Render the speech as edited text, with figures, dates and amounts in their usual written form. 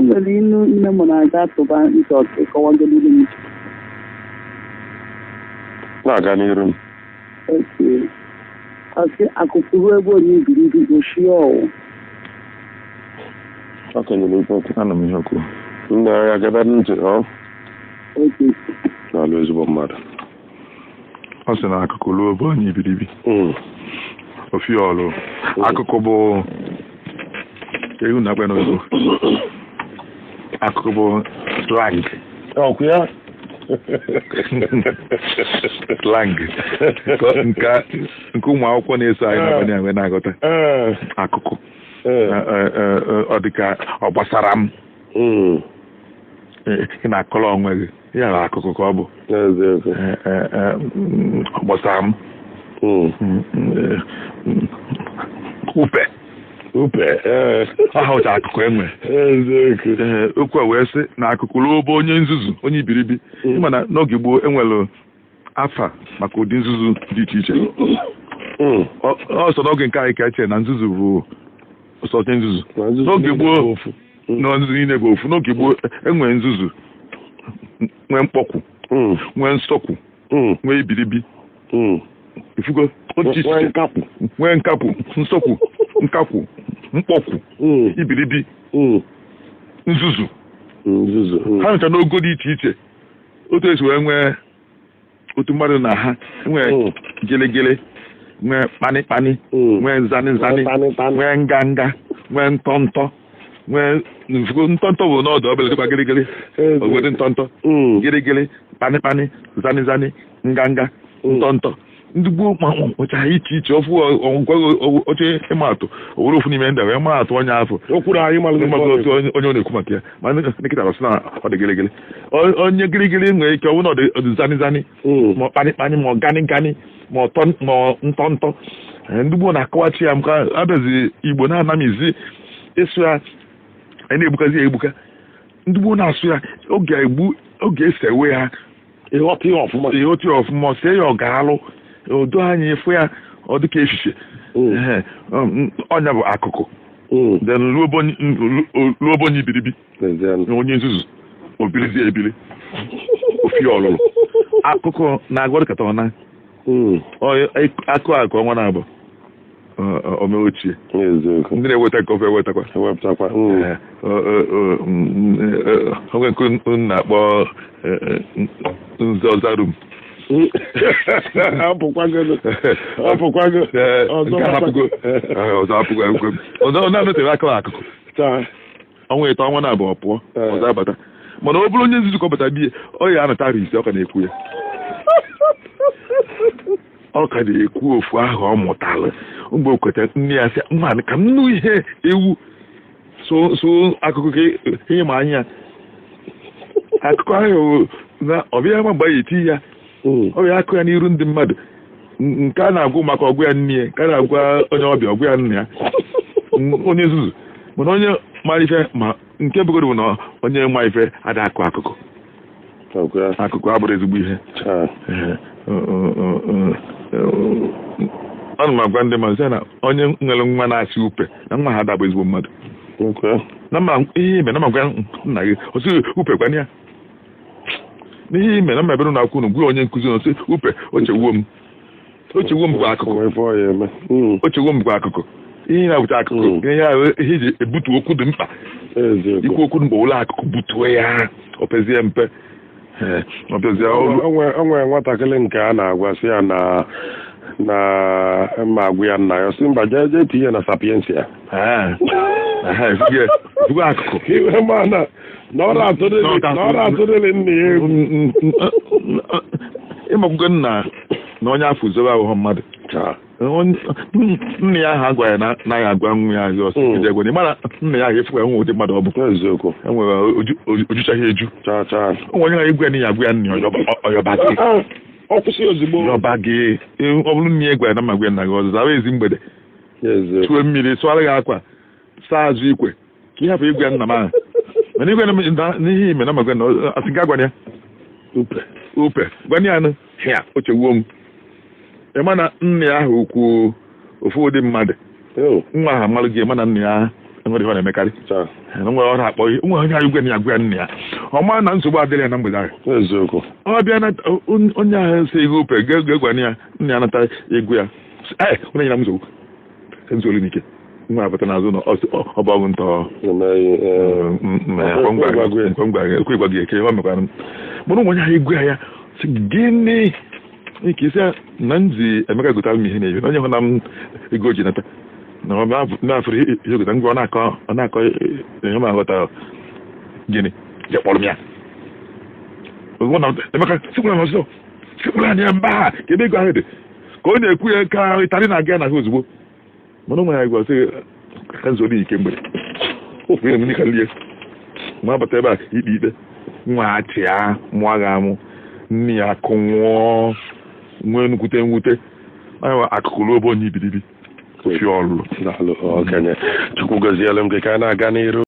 Nwere inu nne m na-aga tụba ntị ịkọwagolu m. Na-aga n'iru. Okay. Ọsị akụkụ ruo ebe onye ibiribi gochie ọwụ. Ọ kenyere ife okwu. Anụ m ihe okwu. Nna ya gaba ntị ọ. Okay. Na-alụ ezigbo mmadụ. Ọ sị na akụkụ ruo ebe onye ibiribi ofi ọlụ. Akụkụ bụ ewu na-akpa n'oyibo. Akụkụ bụ slang. Ọkụ ya. Slang nke ụmụ akwụkwọ na-eso anyị n'abalị a wee na-aghọta. Akụkụ ọ dị ka ọ gbasara m. Ị na-akọrọ onwe gị ya bụ akụkụ ka ọ bụ. Eziokwu. Ọ gbasara m. Upe. Upe. Aha ụcha akụkụ enwe. Eziokwu. Ee, okwu a wee sị na akụkụ ruo ebe onye nzuzu, onye ibiribi. Ịma na n'oge gboo enwere afa maka ụdị nzuzu dị iche iche. Ọ sọ n'oge nke anyị ka eche na nzuzu bụ sọ onye nzuzu. Na nzuzu N'oge niile gboo bụ ofu. Na nzuzu niile bụ ofu. N'oge gboo enwere nzuzu, nwee mkpọkwu, nwee nsọkwu, nwee ibiribi. Ifugo otu iche Nwee iche. nkapụ. Nwee nkapụ, nsọkwu, nkapụ, mkpọkwu, ibiribi, nzuzu. Nzuzu. Ha nọcha n'ogo dị iche iche. Otu esi wee nwee otu mmadụ na ha nwee gelegele, nwee kpanịkpanị, nwee zani zani, Tani tani. nwee nganga, nwee ntọntọ, nwee nfugo. Ntọntọ bụ n'ọdụ obere dịkwa gịrịgịrị ogwede ntọntọ. Gịrịgịrị, kpanịkpanị, zani zani, nganga, ntọntọ. Ndị gboo ma nwechara iche iche. Ofu ọgwụgwọ oche ịma atụ, o were ofu n'ime ndị a wee maa atụ onye afọ. O kwuru anyị malụ. Maka otu onye ọ na-ekwu maka ya, ma nkịta sị na ọ dị gịrịgịrị. Onye gịrịgịrị nwere ike ọ bụrụ na ọ dị zani zani, ma ọ kpanịkpanị, ma ọ gani gani, ma ọ tọ, ma ọ ntọ ntọ. Ndị gboo na-akọwachi ya maka abịazi Igbo na-anamizi ịsụ ya, anyị na-egbukazi ya egbuka. Ndị gboo na-asụ ya oge egbu, oge esewe ha. Ịghọta ihe ọfụma. Ihe otu ya ọfụma, sie ya, ọ ga-alụ odo anyị efu ya, ọ dịka echiche. Ehe, ọnya bụ akụkụ. Then ruo ebe onye ibiribi. N'ezie. Na onye nzuzu o bilizie ebili ofi ọlụlụ. Akụkụ na-agwa dịkata ọ na akụ akụ ọnwa na-abụ ome ochie. Eziokwu. Ndị na-eweta nke ofe ewetakwa. Ewepụtakwa. Ee, onwe nke unu na-akpọ nze ọzarum. Apụkwago. Apụkwago. Ee, Ọzọ nke a hapụgo. Ee, ọzọ hapụgo akwụkwọ ọzọ ọ na-anọtere aka akụkụ. Taa. Ọnwa 3, ọnwa na-abụ, ọ pụọ. Ọzọ abata. Mana ọ bụrụ onye nzuzu ka ọ bata bie, ọ ya anatara ise, ọ ka na-ekwu ya, ọ ka na-ekwu ofu ahụ ọ mụtara mgbe o kweta nne ya sị, "Nwa, ka m nụ ihe ewu so so akụkụ ka ihe ma anya akụkọ ahụ na ọ bịa ma mgbe a eti ya." Ọ bịa akụ ya n'iru ndị mmadụ. Nke a na-agwụ maka ọgwụ ya nne ya, nke a na-agwa onye ọbịa ọgwụ ya nna ya. Onye nzuzu. Mana onye mara ife, ma nke bụgoro bụ na onye ma ife ada akụ akụkụ. Ọkụ ya. Akụkụ abụrụ ezigbo ihe. Taa. Ee, ana m agwa ndị mmadụ sị na onye nwere nwa na-asị upe na nwa ha adabụ ezigbo mmadụ. Ọkụ ya. Na ma ihe ime na ma gwa nna gị, o sị upe gwana ya n'ihe ime na ma ebere na akwụkwọ unu gwa onye nkụzi na sị upe, ochewuo m bụ akụkụ. Onwe ife ọ ya eme. Ochewuo m bụ akụkụ. Ihe na-abụcha akụkụ, ihe ahụ ihe iji ebutu okwu dị mkpa. Eziokwu. Ikwu okwu dị mkpa, ụlọ akụkụ butuo ya, o pezie mpe. Ee, ọ bịazie ọrụ. O nwere nwatakịrị nke a na-agwa sị ya na ma agwa ya nna ya, sị mba, jee jee tinye na sapiensia. Ee, ehe, ifugo akụkụ. Iwe ma na ọ na-atụrịrị nna ya egwu. Ịmakwugo nna na onye afọ zobe aghụghọ mmadụ. Taa. Nna ya ahụ agwa ya na ya agwa nwa ya ahụ ọsọ ije egwe. Ịmara nna ya ahụ efu enwe ụdị mmadụ ọ bụ. Eziokwu. Enwere ojuchaghị eju. Chaa chaa. Onwe onye na-egwu ya na ya agwa ya nna ya, ọyọba gị. Ọ kwụsị ozugbo. Yọba gị. Ọ bụrụ nna ya gwa ya na ma gwa ya nna gị ọzọ zawa ezi mgbede. Eziokwu. Tụọ mmiri, sụọrọ gị akwa, saa azụ ikwe, ka ị hapụ igwe nna m ahụ. Mana igwe n'ihe ime na ma gwa na asị gị agwana ya. Upe. Upe gwana ya nụ ya o chewuo m. Ịma na nna ya ahụ ukwu ofu ụdị mmadụ. Oh. Nwa ahụ amalụ gị, ma na nna ya Nwere ihe ọ na-emekarị. Taa. Nwere ọ na-akpọ ihe nwere onye anyị gwa ya gwa nna ya, ọ ma na nsogbu adịrị ya na mgbede ahụ. Eziokwu. Ọ bịa na onye ahụ si ego upe ga-egwa ya nna ya nata ego ya. Ee, onye nyere m nsogbu nsogbu n'ike nwa apụta n'azụ na ọ bụ ọgwụ ntọ. Emeghị, Ekwe gwa gị eke ọ mekwara m mụrụ ụmụ onye ahụ egwu ya sị gịnị nke isi na nzi Emeka gotara m ihe na-ebi na onye hụ na m ego ji nata na ọ na-afụrụ ihe gota ngwa ọ na-akọ ihe ma aghọta gịnị je kpọrọ m ya ozugbo na Emeka sikwara m ọsọ sikwara anyị ya mba kedu ego ahụ dị ka ọ na-ekwu ya ka ịtarị na-aga na ha ozugbo mana ụmụ ya gwa sị ka nzori ike mgbede nwunye m ka lie ma bata ebe a ikpe ikpe nwa achịa mụọ gị amụ nne ya kụnwụọ nwee nnukwute mwute akụkụ ruo onye ibiribi fi ọlụlụ. Daalụ okenye, Chukwu gozielu m gị ka a na-aga n'iru.